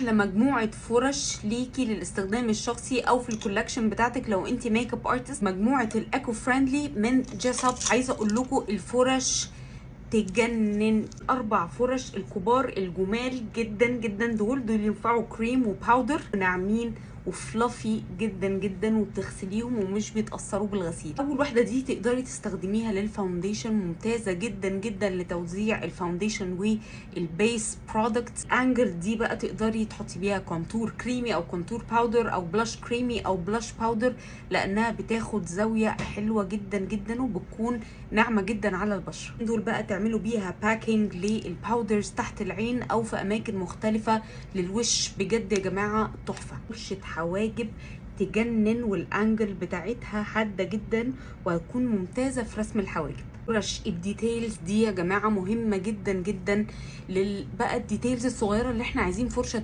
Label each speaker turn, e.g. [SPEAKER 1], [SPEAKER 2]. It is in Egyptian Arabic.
[SPEAKER 1] احلى مجموعة فرش ليكي للاستخدام الشخصي او في ال collection بتاعتك لو انت makeup artist، مجموعة ال eco friendly من جيساب. عايزه اقول لكم الفرش تجنن، 4 فرش الكبار الجمال جدا جدا، دول ينفعوا كريم و powder، ناعمين و fluffy جدا جدا، وبتغسليهم ومش بيتاثروا بالغسيل. اول واحدة دي تقدري تستخدميها لل foundation، ممتازة جدا جدا لتوزيع ال foundation وال base product. angle دي بقى تقدري تحطي بيها contour كريمي او contour powder او blush كريمي او blush powder، لانها بتاخد زاوية حلوة جدا جدا وبتكون ناعمة جدا على البشرة. دول بقى تعملوا بيها packing لل powders تحت العين او في اماكن مختلفة للوش، بجد يا جماعة تحفة. فرشه حواجب تجنن، وال angle بتاعتها حادة جدا وهتكون ممتازة في رسم الحواجب. فرش ال details دي يا جماعة مهمة جدا جدا بقى ال details الصغيرة اللي احنا عايزين فرشه